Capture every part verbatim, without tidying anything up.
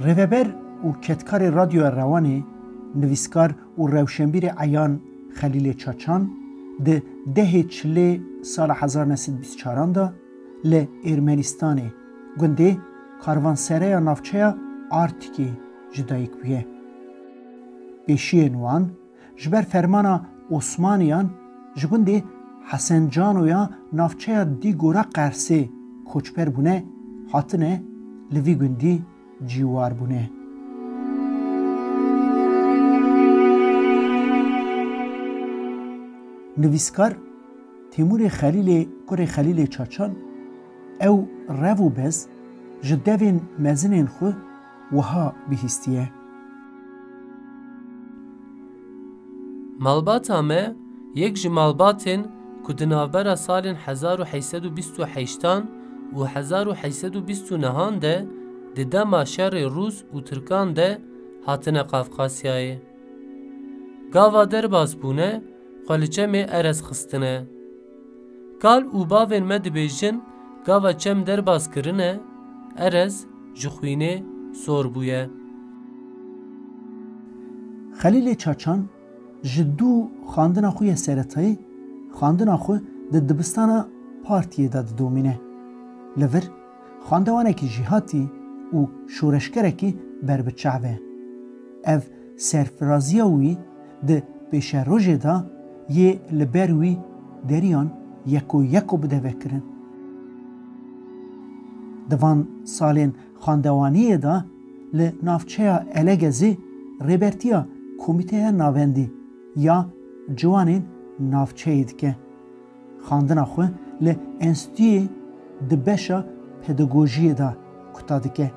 Rêveber û kedkarê Radyoya Rewanê, nivîskar û rewşenbîrê eyan Xelîlê Çaçan di dehê Çilê sala hezar neh sed bîst çaran de li Ermenistanê, gundê Karvansereya navçeya Artikê ji dayik bûye. Pêşiyên wan ji ber fermana Osmaniyan ji gundê Hesencanoya navçeya Dîgora Qersê koçber bûne, hatine li vî gundî cîwar bûne. Nivîskar Tîmûrê Xelîlê, kurê Xelîlê Çaçan, ew rev û bez ji devên mezinên xwe wiha bihîstiye. Malbata me yek ji malbatên ku di navbera salên hezar û heşt sed û bîst û heştan û hezar û heşt sed û bîst û nehan de di dema şerê Rûs û Tirkan de hatine Qafqasyayê. Gava derbas bûne, xwe li çemê Erez xistine. Kal û bavên me dibêjin, gava çem derbas kirine, Erez ji xwînê sor bûye. Xelîlê Çaçan ji dû xwendina xwe ya seretayî, xwendina xwe di dibistana partiyê de didomîne. Li vir xwendewanekî jîhatî û şoreşgerekî berbiçav e. Ev serfiraziya wî di pêşerojê de yê li ber wî deriyan yeko yeko bide vekirin. Di van salên xwendewaniyê de li navçeya Elegezê rêbertiya Komîteya Navendî ya Ciwanên Navçeyê dike. Xwendina xwe li enstîtûyê di beşa pedagojiyê de kuta dike.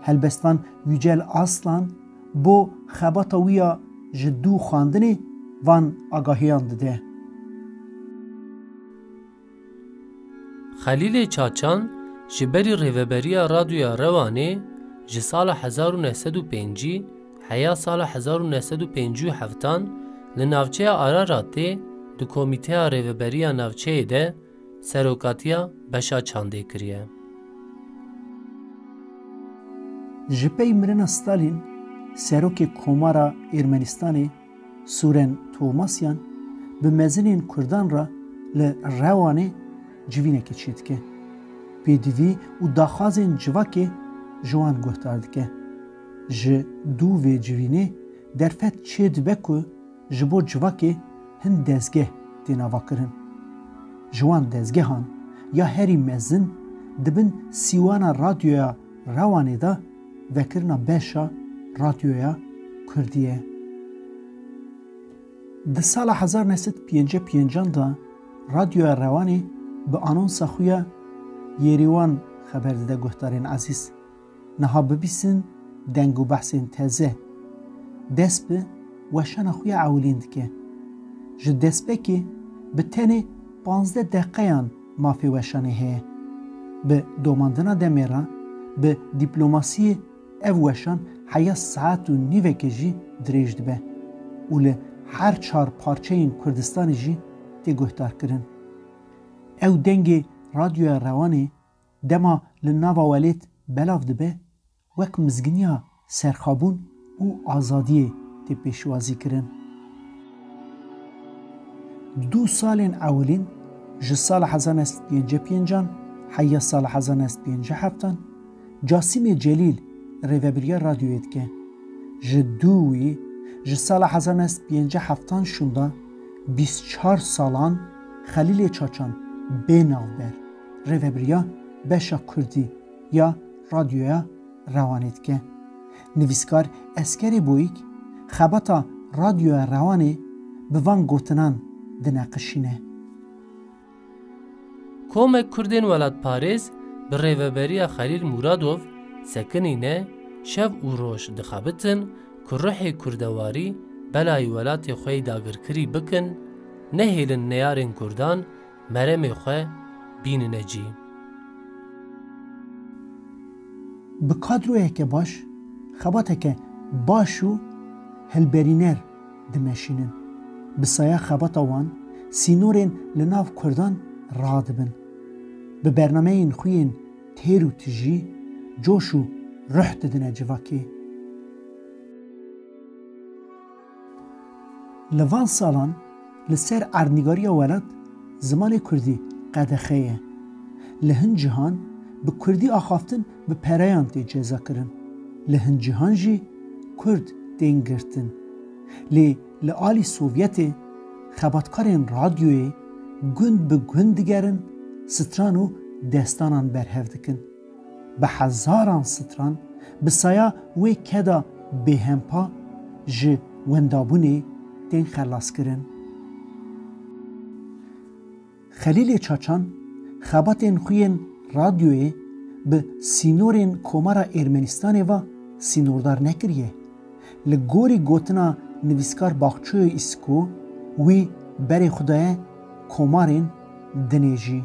Helbestvan Yücel Aslan bo xebata wî ya ji dû xwendinê van agahiyan dide. Xelîlê Çaçan ji berî rêveberiya Radyoya Rewanê ji sala hezar û neh sed û pêncî heya sala hezar û neh sed û pêncî û heftan li navçeya Araratê di Komîteya Rêveberiya Navçeyê de serokatiya beşa çandê kiriye. Ji pey mirina Stalîn, serokê Komara Ermenistanê Sûren Tomasyan bi mezinên Kurdan re li Rewanê civînekê çêdike. Pêdivî û daxwazên civakê ji wan guhdar dike. Ji dû vê civînê derfet çêdibe ku ji bo civakê hin dezgeh têne vekirin. Ji wan dezgehan ya herî mezin di bin sîwana Radyoya Rewanê de vekirina beşa Radyoya Kurdî ye. Di sala hezar neh sed pêncî pêncan de Radyoya Rewanê bi anonsa xwe ya Yêrîwan xeber dide guhdarên ezîz. Niha bibîsin deng û behsên teze. Dest bi weşana xwe ya ewilîn dike. Ji destpêkê bi tenê panzdeh deqeyan mafê weşanê heye. Bi domandina demê re, bi dîplomasiyê ev weşan heya saet û nîvekê jî dirêj dibe û li her çar parçeyên Kurdistanê jî tê guhdarkirin. Ew dengê Radyoya Rewanê dema li nava welêt belav dibe, wek mizginiya serxabûn û azadiyê tê pêşwazî kirin. Di dû salên ewilîn, ji sala hezar neh sed pêncî pêncan heya sala hezar neh sed pêncî heftan, Casîmê Celîl rêvebiriya radyoyê dike. Ji dû wî, ji sala hezar neh sed pêncî heftan şûnda bîst çar salan Xelîlê Çaçan bê navber rêvebiriya beşa kurdî ya Radyoya Rewanê dike. Nivîskar Eskerê Boyîk xebata Radyoya Rewanê bi van gotinan dineqişîne. Komek Kurdên welatparêz bi rêveberiya Xelîl Muradov sekinîne, şev û roj dixebitin ku ruhê kurdewarî belayî welatê xwe yê dagirkirî bikin, nehêlin neyarên Kurdan meremê xwe bînine cî. Bi kadroyeke baş, xebateke baş û hilberîner dimeşînin. Bi saya xebata wan, sînorên li nav Kurdan radibin. Bi bernameyên xwe yên têr û tijî, coş û ruh didine civakê. Li van salan li ser erdnîgariya welat zimanê kurdî qedexe ye. Li hin cihan bi kurdî axaftin bi pereyan tê cezakirin. Li hin cihan jî kurd tên girtin. Lê li alî Sovyetê xebatkarên radyoyê gund bi gund digerin, stran û destanan berhev dikin. Bi hezaran stran bi saya wê keda bêhempa ji wendabûnê tên xelaskirin. Xelîlê Çaçan xebatên xwe yên radyoyê bi sînorên Komara Ermenistanê ve sînordar nekiriye. Li gorî gotina nivîskar Bakçoyê Îsko, wî berê xwe daye komarên dinê jî.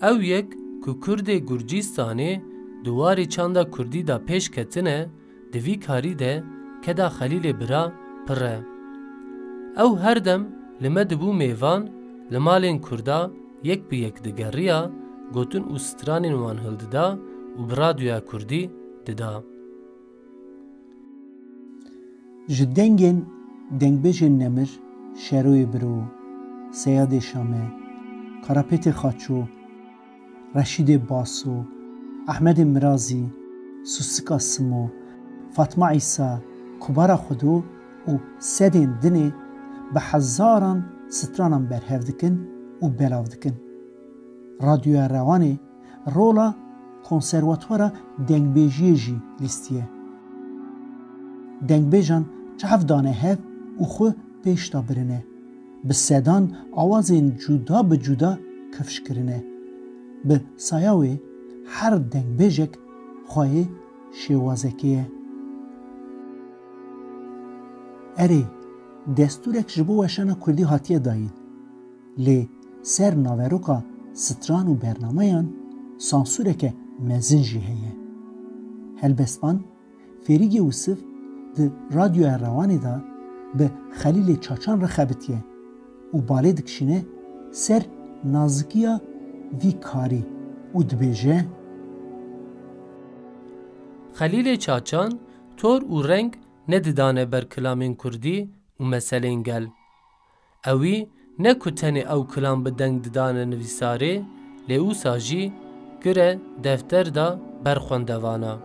Ew yek ku Kurdê Gurcîstanê di warê çanda Kurdî de pêş ketine, di vî karî de keda Xelîlê Bira pir e. Ew her dem li me dibû mêvan, li malên Kurda yek bi yek digeriya, gotin û stranên wan hildida û bi radyoya Kurdî dida. Ji dengên dengbêjên nemir Şeroyê Biro, Seyadê Şame, Karapêtê Xaço, Reşîdê Baso, Ehmedê Mirazî, Susika Simo, Fatma Îsa, Kubara Xudo û sedên dinê bi hezaran stranan berhev dikin û belav dikin. Radyoya Rewanê rola konservatuara dengbêjiyê jî lîstiye. Dengbêjan çav dane hev û xwe pêş de birine. Bi sedan awazên cuda bi cuda kifş kirine. Bi saya wê her dengbêjek xweyê şêwazekê ye. Erê, destûrek ji bo weşana kurdî hatiye dayîn. Lê ser naveroka stran û bernameyan sansûreke mezin jî heye. Helbestvan Fêrîgê Wisif di Radyoya Rewanê de bi Xelîlê Çaçan re xebitiye û balê dikişîne ser nazikiya vî karî û dibêje: Xelîlê Çaçan tor û reng nedidane ber kilamên kurdî û meselên gel. Ewî ne ku tenê ew kilam bi deng didane nivîsarê, lê wisa jî gire defter da ber xwendevana.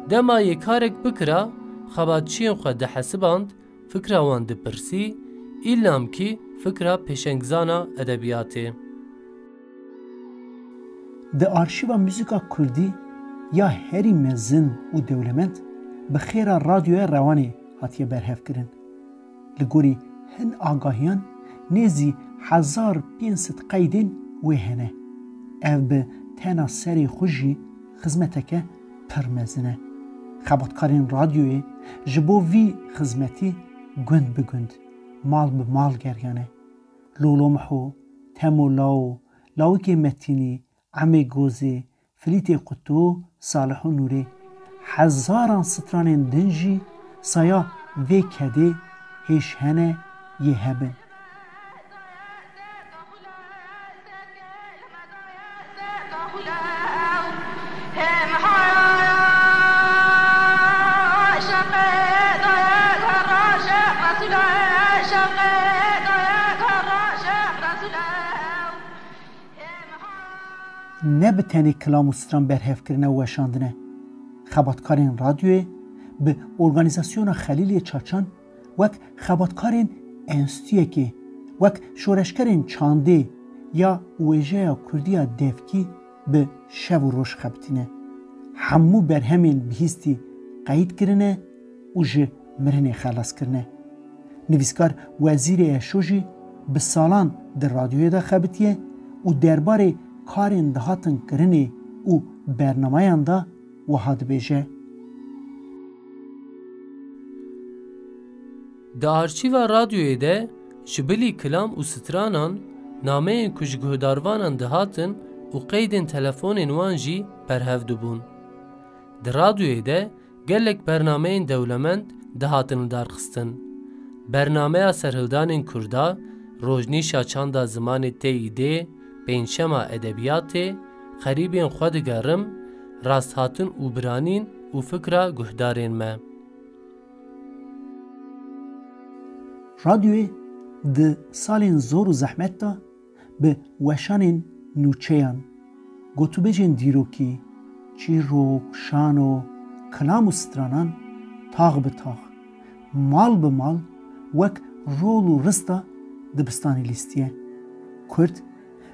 Dema yê karek bikira, xebatçiyên xwe dihesiband, fikra wan dipirsî, îllamkî fikra pêşengzana edebiyatê. Di arşîva muzîka kurdî ya herî mezin û dewlemend bi xêra Radyoya Rewanê hatiye berhevkirin. Li gorî hin agahiyan nêzî hezar pênc sed qeydên wê hene. Ev bi tena serê xwe jî xizmeteke pir mezin e. Xebatkarên radyoyê ji bo vî xizmetî gund bi gund, mal bi mal geriyane. Lolo Miho, Temo Lao, Lawikê Metînî, Emê Gozê, Filîtê Quto, Saliho Nûrê, hezaran stranên din jî saya vê kedê hêj hene yê hebin. Ne bi tenê kilam û stran berhevkirine û weşandine. Xebatkarên radyoyê bi organîzasyona Xelîlê Çaçan wek xebatkarên enstîyekê, wek şoreşgerên çandê ya wêjeya kurdî ya devkî bi şev û roj xebitîne. Hemû berhemên bihîstî qeyd kirine û ji mirinê xelas kirine. Nivîskar Wezîrê Eşo jî bi salan di radyoyê de xebitiye û derbarê karên dihatin kirinê û bernameyan de wiha dibêje: Di arşîva radyoyê de ji bilî kilam û stranan, nameyên ku ji guhdarvanan dihatin û qeydên telefonên wan jî berhev dibûn. Di radyoyê de gelek bernameyên dewlemend dihatin lidarxistin. Bernameya Serhildanên Kurda, Rojnîşa Çanda Zimanê Teyîdê, Pêncşema Edebiyatê, Xerîbên xwe digerim, rasthatin û biranîn û fikra guhdarên me. Radyoyê di salên zor û zehmet de bi weşanên nûçeyan, gotûbêjên dîrokî, çîrok, şano, kilam û stranan tax bi tax, mal bi mal wek rol û rista dibistanê lîstiye. Kurd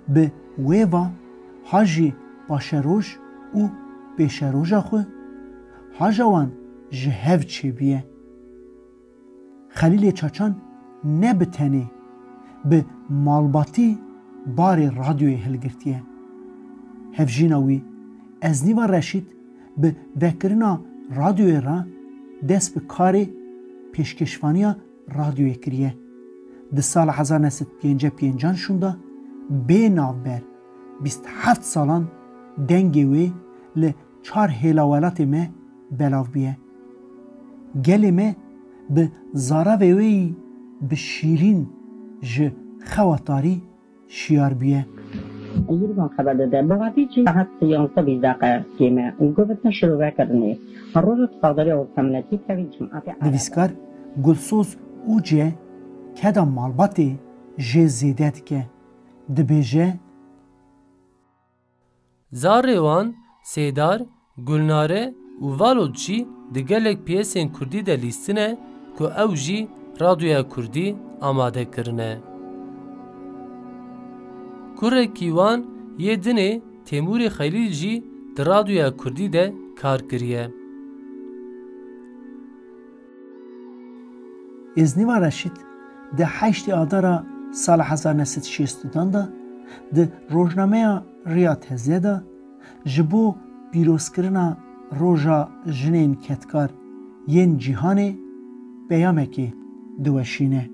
bi wê va ha jî paşeroj û pêşeroja xwe, ha ja wan ji hev çêbûye. Xelîlê Çaçan ne bi tenê, bi malbatî barê radyoyê hilgirtiye. Hevjîna wî, Eznîva Reşîd, bi vekirina radyoyê re dest bi karê pêşkêşvaniya radyoyê kiriye. Di sala hezar neh sed pêncî pêncan şûnda bê navber bîst heft salan dengê wê li çar hêla welatê me belav bûye. Gelê me bi zaravê wê yî bi şîrîn ji xewa tarî şiyar bûye. Yirvan xeber dide. Bi watî çi saet yanzdeh bîst deqe kêm e û govete şirove kirinê. Roja çardeh ortamine tî tevî cimatê Nivîskar Gulsoz Uce keda malbatê jê zêde dike. Dibêje, Zarê wan Sêdar, Gulnare û Valot jî di gelek piyesên kurdî de lîstine ku ew jî radyoya kurdî amade kirine. Kurekî wan yê dinê Têmûrê Xelîl jî di radyoya kurdî de kar kiriye. Êznîva Reşîd di heştê Adara sala hezar neh sed şêst û du de di rojnameya Riya Teze de ji bo pîrozkirina Roja Jinên Kedkar yên Cîhanê peyamekê diweşîne.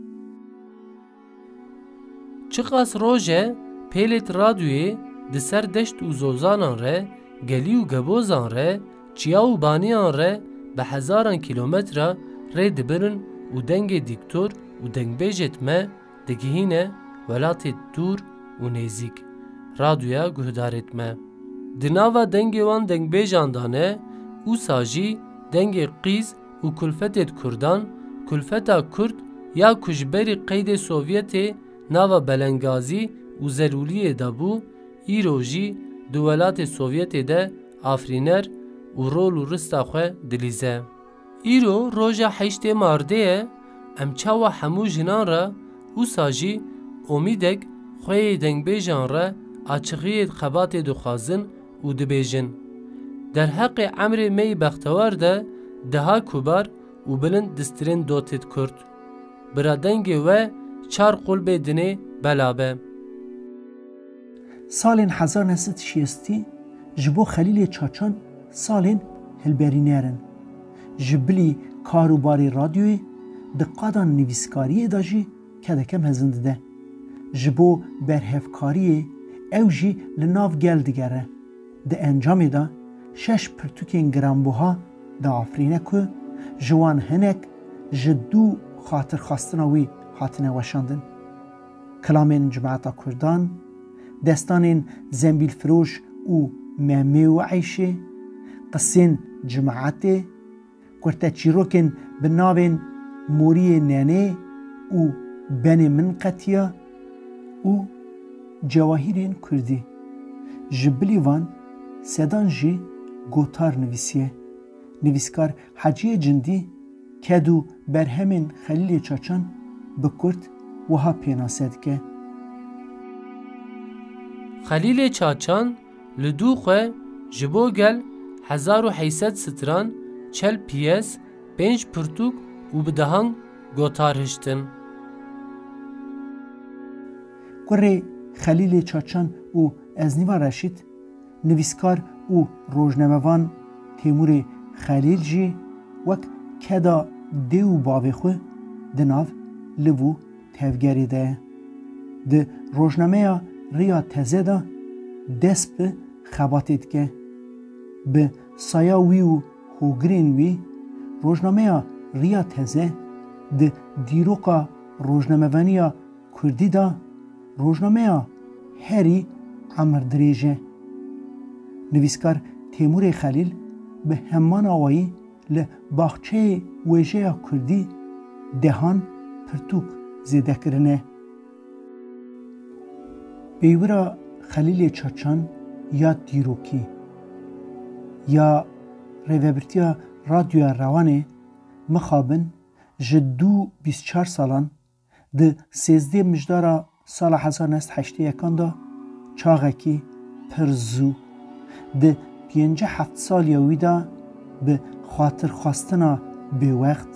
Çiqas roj e pêlêt radyoyê di ser deşt û zozanan re, gelî û gebozan re, çiya û baniyan re bi hezaran kîlometre rê dibirin û dengê dîktor û dengbêjêt me digihîne welatêt dûr û nêzîk, radyoya guhdarêt me. Di nava dengê wan dengbêjan de ne, ûsa jî dengê qîz û kulfetêt kurdan, kulfeta kurd ya ku ji berî qeydê Sovyetê nava belengazî û zelûliyê de bû, îro jî di welatê Sovyetê de afirîner û rol û rista xwe dilîze. Îro roja heştê Mardê ye, em çawa hemû jinan re, ûsa jî omîdek xwe yê dengbêjan re açixiyê xebatê dixwazin û dibêjin, derheqê emrê me yî bextewar de diha kubar û bilind distirên dotêt kurd. Bira dengê we çar qulbê dinê bela be. Salên hezar neh sed şêstî ji bo Xelîlê Çaçan salên hilberîner in. Ji bilî kar û barê radyoyê di qada nivîskariyê de jî kedeke mezin dide. Ji bo berhevkariyê ew jî li nav gel digere. Di encamê de şeş pirtûkên giranbuha diafirîne ku ji wan hinek ji dû xatirxwastina wî hatine weşandin. Kilamên Cemaeta Kurdan, destanên Zembîlfiroş û Memê û Eyşê, qisên Cemaetê, kurteçîrokên bi navên Moriyê Nenê û Benê Min Qetiya û Cewahîrên Kurdî. Ji bilî van sedan jî gotar nivîsiye. Nivîskar Heciyê Cindî ked û berhemên Xelîlê Çaçan bi kurt wiha pênase dike. Xelîlê Çaçan li dû xwe ji bo gel hezar û heyt sed stran, çel piyes, pênc pirtûk û bi dehan gotar hiştin. Kurê Xelîlê Çaçan û Eznîva Reşîd, nivîskar û rojnamevan Têmûrê Xelîl jî wek keda dê û bavê xwe di nav liv û tevgerê de ye. Di rojnameya Riya Teze de dest bi xebatê dike. Bi saya wî û hogirên wî, rojnameya Riya Teze di dîroka rojnamevaniya kurdî de rojnameya herî emirdirêj e. Nivîskar Têmûrê Xelîl bi heman awayî li baxçeyê wêjeya kurdî dehan pirtûk zêde kirine. Peywira Xelîlê Çaçan ya dîrokî ya Rêvebirtiya Radyoya Rewanê mixabin ji dû bîst çar salan di sêzdeh mijdara sala hezar neh sed heştê yekan de çaxekî pir zû di pêncî heft saliya wî de bi xatirxwestina bêwext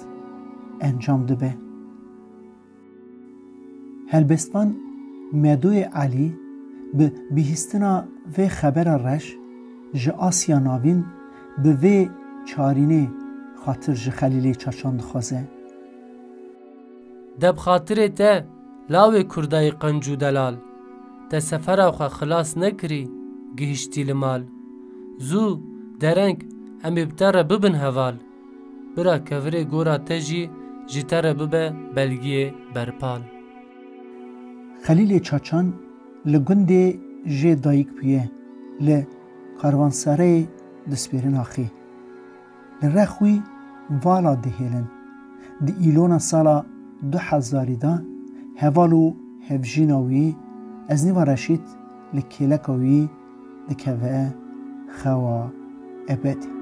encam dibe. Helbestvan Medoyê Elî bi bihîstina vê xebera reş ji Asya Navîn bi vê çarînê xatir ji Xelîlê Çaçan dixwaze. De bi xatirê te, lawê Kurdayê qenc û delal, te sefera xwe xilas nekirî, gihiştî li mal. Zû, dereng, em ê bi te re bibin heval. Bira kevirê gora te jî ji te re bibe belgiyê berpal. Xelîlê Çaçan li gundê jê dayik bûye, li Karvansereyê dispêrin axê. Li rex wî vala dihêlin. Di îlona sala du hezarî de heval û hevjîna wî Eznîva Reşîd li kêleka wî dikeve xewa ebedî.